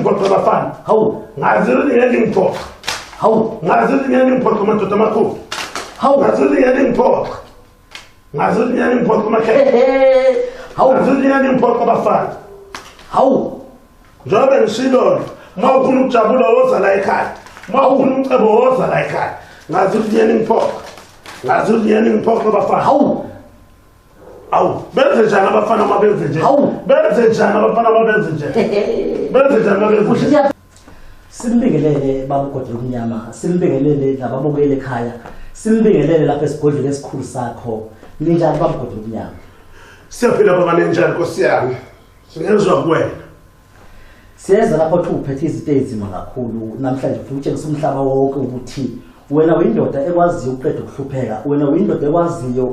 ningiphoxe bafana. Hawu. Ngazi ukuthi ngeke ningiphoxe. Hawu. Ngazi ukuthi ngeke ningiphoxe madoda amakhulu. Hawu. Ngazi ukuthi ngeke ningiphoxe. Ngazi ukuthi ngeke ningiphoxe makhehla. Hawu. Ngazi ukuthi ngeke ningiphoxe bafana. Hawu. Njengoba ngishilo uma ufuna ukujabula woza la ekhaya. Uma ufuna umcebo woza la ekhaya. Ngazi ukuthi ngeke ningiphoxe. Ngazi ukuthi ngeke ningiphoxe bafana. Hawu. Awu, benze njani abafana uma benze nje? Hawu. Benze njani abafana uma benze nje? Benze njani uma benze nje? Simbingelele baba uGodwe Mnyama, simbingelele nababukeli ekhaya, simbingelele lapha esigodlweni esikhulu sakho. Ninjani baba uGodwe Mnyama? Siyaphila baba, ninjani Nkosi yami? Singezwa kuwena. Siyeza lapho uthi uphethe izinto ezinzima kakhulu namhlanje, ufuna ukutshengisa umhlaba wonke ukuthi wena uyindoda ekwaziyo ukuqeda ukuhlupheka, wena uyindoda ekwaziyo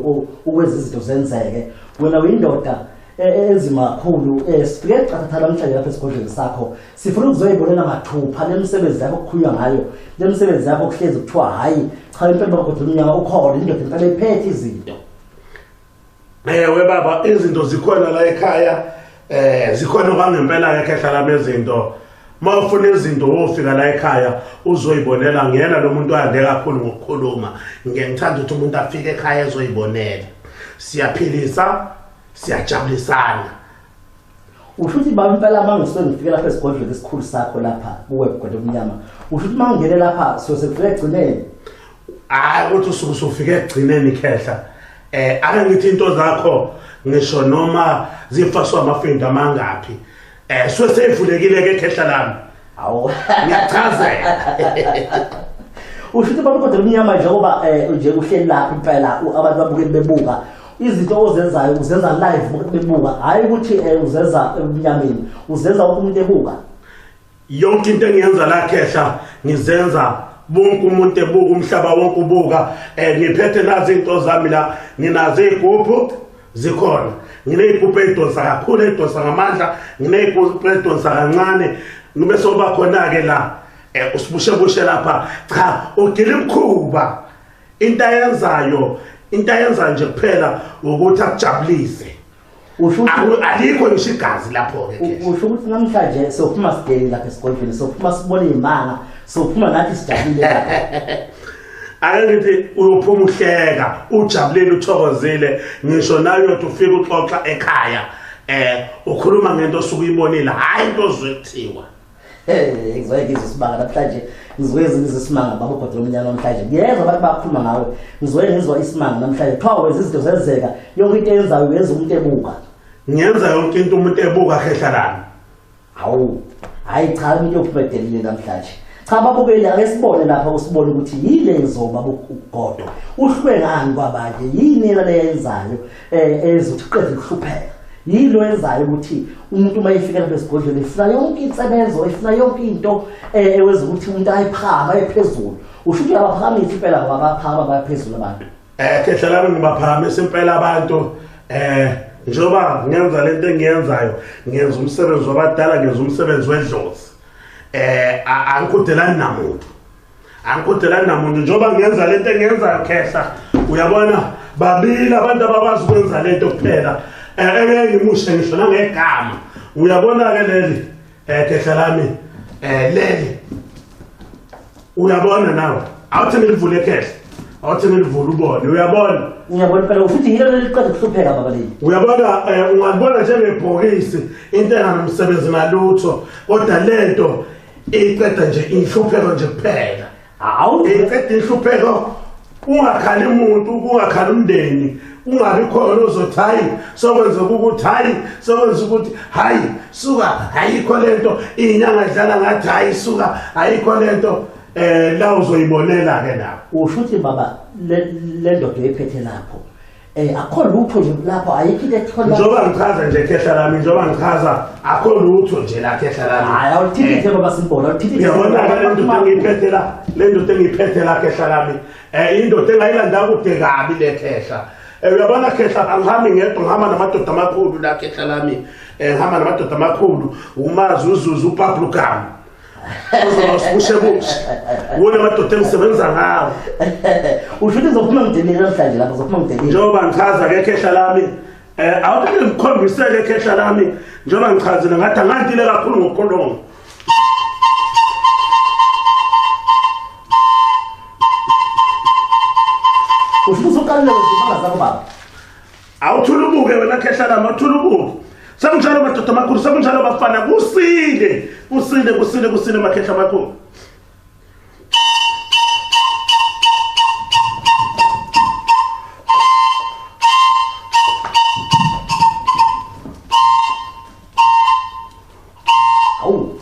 ukwenza izinto zenzeke, wena uyindoda enzima kakhulu. Sifike qathatha namhlanje lapha esigodlweni sakho, sifuna ukuzoyibonela mathupha le misebenzi yakho okukhulunywa ngayo, le misebenzi yakho kuhlezi kuthiwa hhayi cha impela baba uGodwe Mnyama ukhona, indoda impela iphethe izinto. Ewe baba, izinto zikhona la ekhaya, zikhona kwangempela ke khehla lami izinto. Uma ufuna izinto wofika la ekhaya uzoyibonela. Ngiyena lo muntu ande kakhulu ngokukhuluma, ngiye ngithanda ukuthi umuntu afike ekhaya ezoyibonela. Siyaphilisa, siyajabulisana. Usho ukuthi baba impela uma ngisuke ngifike lapha esigodlweni esikhulu sakho lapha kuwe Godwe Mnyama, usho ukuthi uma ngingene lapha siyose kufike ekugcineni? Hhayi ukuthi usuke usufike ekugcineni khehla. Ake ngithi into zakho ngisho noma zifaswa amafindo amangaphi, suke seyivulekile ke khehla lami. Hawu. Ngiyachazela. Usho ukuthi baba uGodwe Mnyama njengoba nje uhleli lapha impela abantu babukeli bebuka izinto ozenzayo, uzenza live bebuka, hhayi ukuthi uzenza ebumnyameni, uzenza wonke umuntu ebuka. Yonke into engiyenza la khehla ngizenza bonke umuntu ebuka, umhlaba wonke ubuka. Ngiphethe nazi into zami la, nginazo iy'gubhu zikhona, nginey'gubhu ey'donsa kakhulu, ey'donsa ngamandla, nginey'gubhu ey'donsa kancane. Ngibe soba khona-ke la, usibushebushe lapha. Cha, ugila imikhuba. Into ayenzayo, into ayenza nje kuphela ukuthi akujabulise. Usho ukuthi Alikho ngisho igazi lapho-ke, Khehla. Usho ukuthi namhlanje sophuma sigeni lapha esigodlweni, sophuma sibone iy'manga, sophuma nathi sijabulile lapha. Ake ngithi uyophuma uhleka, ujabulile, uthokozile, ngisho nawe uyothi ufike uxoxa ekhaya, ukhuluma ngento osuke uyibonile, hhayi into ozwe kuthiwa. Ngizoye ngizwe isimanga namhlanje, ngizoye ngizwe isimanga baba uGodwe Mnyama namhlanje. Ngiyezwa abantu bakhuluma ngawe, ngizoye ngizwa isimanga namhlanje. Kuthiwa wenza izinto zenzeka, yonke into eyenzayo uyenza umuntu ebuka. Ngiyenza yonke into umuntu ebuka khehla lami. Hawu, hhayi cha, umuntu uyophuma edelile namhlanje. Cha babukeli, ake sibone lapha, usibone ukuthi yile ngizoba uGodwe. Uhlwe ngani kwabanye? Yini yena le yenzayo, ezothi uqede ukuhlupheka? Yini lo yenzayo ukuthi umuntu uma efika lapha esigodlweni efuna yonke insebenzo, efuna yonke into, ewenza ukuthi umuntu ayiphakame aye phezulu? Usho ukuthi uyabaphakamisa impela ngoba bayaphakama baya phezulu abantu. Khehla lami, ngibaphakamisa impela abantu. Njengoba ngenza lento engiyenzayo, ngenza umsebenzi wabadala, ngenza umsebenzi wedlozi. Angikhudelani namuntu, angikhudelani namuntu. Njengoba ngenza lento engiyenzayo khehla, uyabona babili abantu abakwazi ukwenza lento kuphela. Engeke ngimushe ngisho nangegama. Uyabona-ke leli, khehla lami, leli uyabona nawe, awuthi ngilivule khehla, awuthi ngilivule ubone, uyabona? Ngiyabona phela, futhi yilo leli liqeda ukuhlupheka baba leli. Uyabona, ungalibona njengebhokisi, into enganomsebenzi nalutho, kodwa lento iqeda nje inhlupheko nje kuphela. Hawu. Iqeda inhlupheko, ungakhali umuntu, ungakhali umndeni, ungabi khona ozothi hayi sokwenzeka ukuthi hayi sokwenza ukuthi hayi suka, ayikho lento, inyanga idlala ngathi hayi suka, ayikho lento. La uzoyibonela ke lapho. Usho ukuthi baba le ndoda oyiphethe lapho, akho lutho nje lapho, ayikho into ethola. Njengoba ngichaza nje khehla lami, njengoba ngichaza akho lutho nje la khehla lami. Hayi, awuthintithe baba simbona, awuthintithe. Uyabona ke le ndoda engiyiphethe la, le ndoda engiyiphethe la khehla lami, indoda engayilanda kude kabi le khehla. Uyabona khehla, angihambi ngedwa, ngihamba namadoda amakhulu la khehla lami. Ngihamba namadoda amakhulu, umazi uZuzu uPablo Gama. Uzoba usibushe bushe. Wona amadoda engisebenza ngawo. Usho ukuthi uzophuma ngidelile namhlanje lapha, uzophuma ngidelile. Njengoba ngichaza ke khehla lami, awuthi ngikhombisele khehla lami, njengoba ngichazile ngathi angandile kakhulu ngokukhuluma. Awuthula ubuke wena khehla lami, awuthula ubuke. Sekunjalo madoda amakhulu, sekunjalo bafana, kusile, kusile, kusile, kusile makhehla amakhulu. Hawu.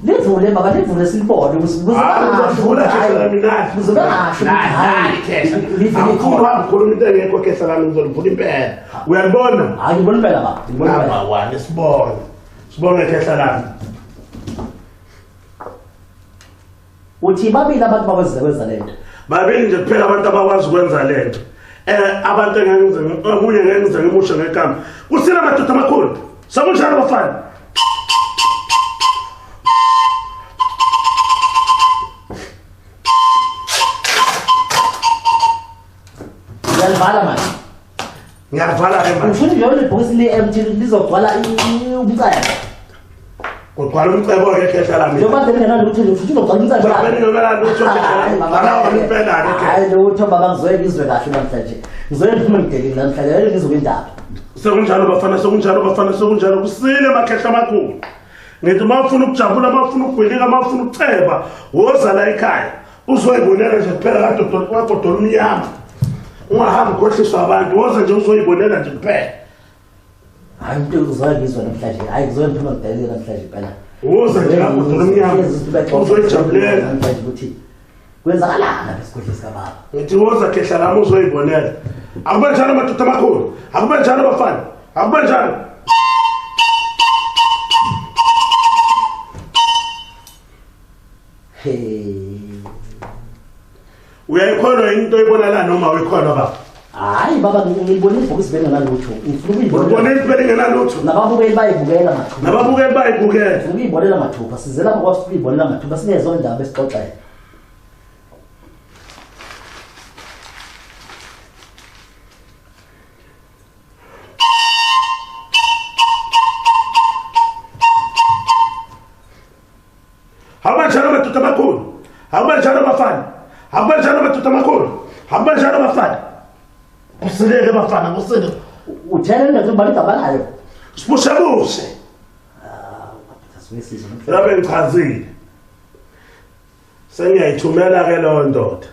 Livule baba, livule silibone ukuthi Hayi, uzovula khehla lami nali. Kuzobe kahle. Nali khehla. Awukhulu wami into engekho khehla lami, ngizolivula impela. Uyalibona? Hayi, ngibona impela baba. Ngibona impela. Number 1, sibonge. Sibonge khehla lami. Uthi babili abantu bakwazi ukwenza lento. Babili nje kuphela abantu abakwazi ukwenza lento. Abantu engenze okunye ngenze ngimusho ngegama. Kusile madoda amakhulu. Sekunjalo bafana. Uyalivala manje. Ngiyalivala ke manje. Ufuna nje lebhokisi le-empty lizogcwala umcebo. Kugcwala umcebo ke khehla lami. Njengoba bengingenalutho nje futhi uzogcwala umcebo. Njengoba bengingenalutho khehla lami. Bala impela ke khehla. Hayi lutho baba, ngizoye ngizwe kahle namhlanje. Ngizoye ngiphume ngidelile namhlanje, ngizwe indaba. Sekunjalo bafana, sekunjalo bafana, sekunjalo kusile makhehla amakhulu. Ngithi uma ufuna ukujabula, uma ufuna ukugwilika, uma ufuna ukuceba, woza la ekhaya. Uzoyibonela nje kuphela kagodola umnyama. Ungahambi ukhohliswa abantu, woza nje uzoyibonela nje kuphela. Hayi umuntu uzoye ngizwe namhlanje. Hayi ngizoye ngiphume ngidelile namhlanje impela. Woza nje kagodola umnyama. Uzoyijabulela namhlanje ukuthi kwenzakalani lapha esigodlweni sikababa. Ngithi woza khehla lami uzoyibonela. Akube njalo madoda amakhulu, akube njalo bafana, akube njalo. Hey. Uyayikholwa into oyibona la noma uyikholwa baba? Hayi baba, ngiyibona ibhokisi bengenalutho. Ngifuna ukuyibona. Ubona ibhokisi bengenalutho? Nababukeli bayibukela mathupha. Nababukeli bayibukela. Ngifuna ukuyibonela mathupha. Size lapha kwathi ukuyibonela mathupha singezwa indaba esixoxayo. Habanjalo madoda amakhulu, habanjalo bafana, habanjalo madoda amakhulu, habanjalo bafana. Kusileke bafana, kusile. Uthele nje ubani igama layo? Sibushebushe. Labe ngichazile. Sengiyayithumela ke leyo ndoda.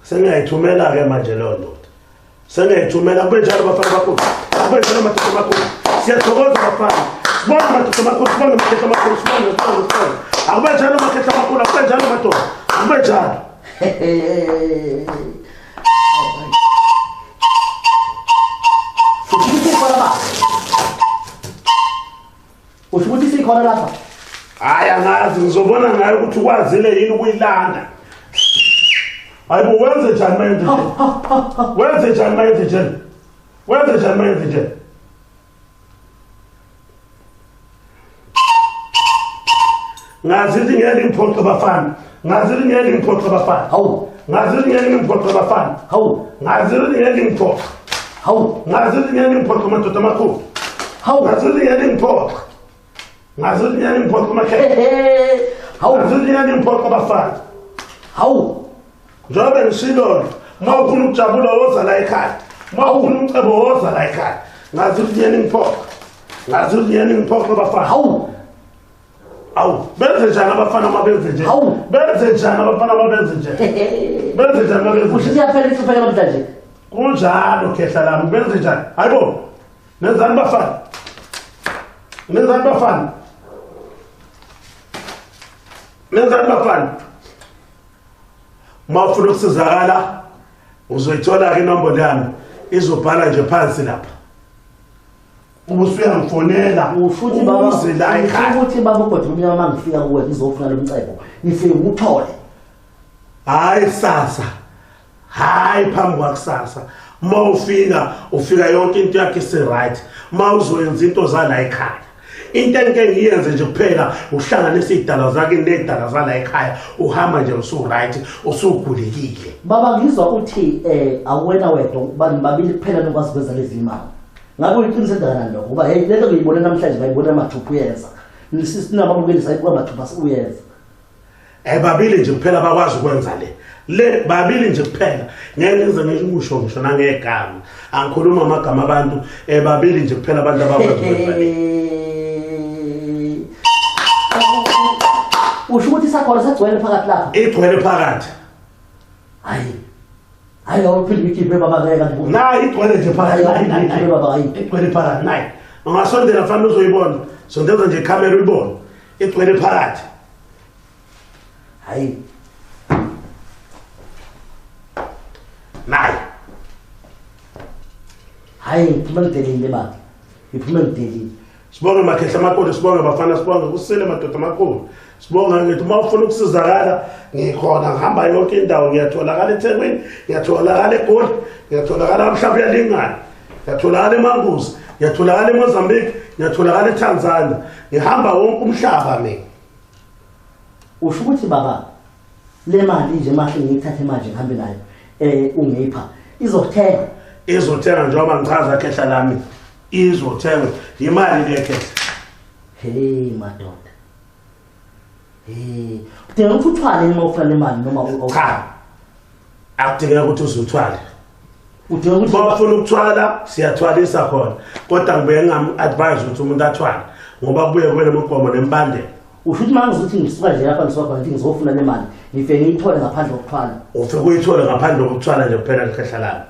Sengiyayithumela ke manje leyo ndoda. Sengiyayithumela kube njalo bafana bakhulu. Kube njalo madoda amakhulu. Siyathokoza bafana. Sibonge madoda amakhulu, sibonge madoda amakhulu, sibonge, sibonge, sibonge. Akube njalo makhehla amakhulu, akube njalo madoda. Akube njalo. Usho ukuthi sikhona lapha? Hayi angazi, ngizobona ngayo ukuthi ukwazile yini ukuyilanda. Hayibo, wenze njani manje nje? Wenze njani manje nje? Wenze njani manje nje? Ngazi ukuthi ngeke ngiphoxe bafana. Ngazi ukuthi ngeke ngiphoxe bafana. Hawu. Ngazi ukuthi ngeke ngiphoxe bafana. Hawu. Ngazi ukuthi ngeke ngiphoxe. Hawu. Ngazi ukuthi ngeke ngiphoxe madoda amakhulu. Hawu. Ngazi ukuthi ngeke ngiphoxe. Ngazi ukuthi ngeke ngiphoxe makhehla. Hawu. Ngazi ukuthi ngeke ngiphoxe bafana. Hawu. Njengoba ngishilo, uma ufuna ukujabula woza la ekhaya. Uma ufuna umcebo woza la ekhaya. Ngazi ukuthi ngeke ngiphoxe. Ngazi ukuthi ngeke ngiphoxe bafana. Hawu. Awu, benze njani abafana uma benze nje? Hawu. Benze njani abafana uma benze nje? Benze njani uma benze nje? Usho iyaphela inhlupheko namhlanje. Kunjalo khehla lami, benze njani? Hayibo. Nenzani bafana? Nenzani bafana? Nenzani bafana? Uma ufuna ukusizakala uzoyithola ke inombolo yami, izobhala nje phansi lapha. Ubusuyangifonela ufuthi baba, uze la ekhaya. Ufuthi baba uGodwa umnyama uma ngifika kuwe ngizofuna lo mcebo, ngifike ngikuthole. Hayi kusasa, hayi phambi kwakusasa. Uma ufika, ufika yonke into yakho isi-right. Uma uzoyenza into zala ekhaya, into engike ngiyenze nje kuphela ukuhlanganisa iy'dalwa zakini ney'dalwa zala ekhaya, uhamba nje usu-right, usugulekile. Baba, ngizwa uthi awuwena wedwa, babili kuphela nokwazi ukwenza lezi imali. Ngabe uyiqinise kangakanani lokho? Ngoba hey, lento ngiyibone namhlanje ngayibona mathupha uyenza. Sinababukeli sayibuka mathupha uyenza. Babili nje kuphela bakwazi ukwenza le. Le babili nje kuphela, ngeke ngize ngisho ngisho nangegama, angikhuluma amagama abantu, babili nje kuphela abantu abakwazi ukwenza le. Usho ukuthi isakhona sagcwele phakathi lapha? Igcwele phakathi. Hayi. Hayi awuphinde uyikhiphe baba ngeke kanti. Nayi igcwele nje phakathi. Hayi baba hayi. Igcwele phakathi nayi. Ungasondela mfana uzoyibona. Sondeza nje ikhamera uyibone. Igcwele phakathi. Hayi. Nayi. Hayi ngiphume ngidelile baba. Ngiphume ngidelile. Sibonge makhehla amakhulu, sibonge bafana, sibonge kusile madoda amakhulu. Sibonga ngithi uma ufuna ukusizakala ngikhona, ngihamba yonke indawo, ngiyatholakala eThekwini, ngiyatholakala eGoli, ngiyatholakala mhlawumbe uyalingana, ngiyatholakala eManguzi, ngiyatholakala eMozambique, ngiyatholakala eTanzania, ngihamba wonke umhlaba mina. Usho ukuthi baba le mali nje mahle ngiyithathe manje ngihambe nayo ungipha izothenga? Izothenga njengoba ngichaza khehla lami, izothenga imali le khehla. Hey madoda. Hey, udinga ukuthi uthwale noma ufuna le mali noma cha? Akudingeka ukuthi uzuthwale. Udinga ukuthi uma ufuna ukuthwala siyathwalisa khona, kodwa ngibuye ngam-advise ukuthi umuntu athwale ngoba kubuye kube nemigomo nemibandela. Usho ukuthi uma ngizothi ngisuka nje lapha ngisuka khona ngithi ngizofuna le mali, ngifike ngiyithole ngaphandle kokuthwala? Ufike uyithole ngaphandle kokuthwala nje kuphela likhehla lami.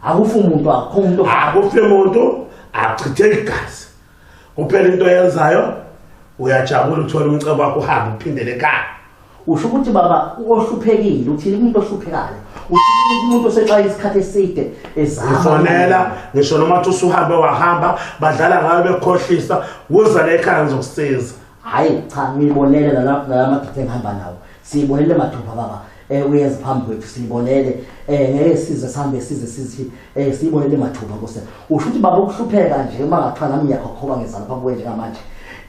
Akufi umuntu, akukho umuntu. Akufi umuntu, akuchitheki igazi. Kuphela into oyenzayo uyajabula uthola umcebo wakho uhambe uphindele ekhaya. Usho ukuthi baba ohluphekile, uthini kumuntu ohluphekayo? Uthini kumuntu osexaye isikhathi eside ezama? Ngifonela ngisho noma uthi usuhambe wahamba, badlala ngayo bekukhohlisa, woza la ekhaya ngizokusiza. Hayi cha, ngiyibonele nala madoda engihamba nawo. Siyibonele mathupha baba. Uyenza phambi kwethu siyibonele. Ngeke size sihambe size sithi siyibonele mathupha Nkosi. Usho ukuthi baba ukuhlupheka nje uma ngathiwa nami ngiyakhokhoba ngezana phambi kwethu njengamanje.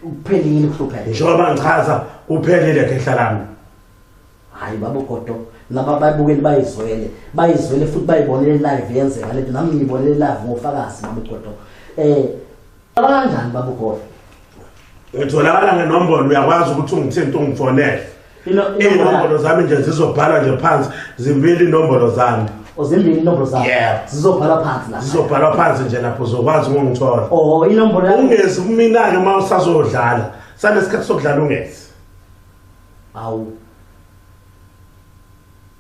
Kuphelile ukuhlupheka. Njengoba ngichaza kuphelile khehla lami. Hayi baba uGodo, laba bayibukeli bayizwele, bayizwele futhi bayibonele live yenzeka lento, nami ngiyibonele live ngofakazi baba uGodo. Kanjani baba uGodo? Ngitholakala ngenombolo, uyakwazi ukuthi ungithinte ungifonele. Inombolo zami nje zizobhalwa nje phansi, zimbili inombolo zami. Zimbili inombolo zami? Yeah. Zizobhalwa phansi lapha. Zizobhalwa phansi nje lapho uzokwazi ukungithola. Oh, inombolo yakho. Ungezi kumina-ke uma usazodlala. Sanesikhathi sokudlala ungezi. Awu.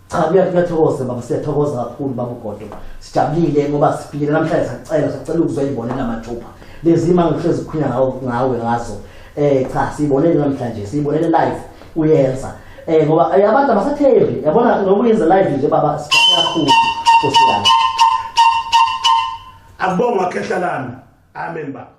Cha, kuyathokoza baba, siyathokoza kakhulu baba uGodo. Sijabulile ngoba sifikile namhlanje sacela ukuzoyibonela mathupha. Lezi imali ngihlezi kukhulunywa ngawe ngazo. Cha, siyibonele namhlanje, siyibonele live uyenza. Ngoba abantu abasathembi, yabona ngokuyenza live nje baba sijabule kakhulu Nkosi yami. Akubongwa khehla lami. Amen baba.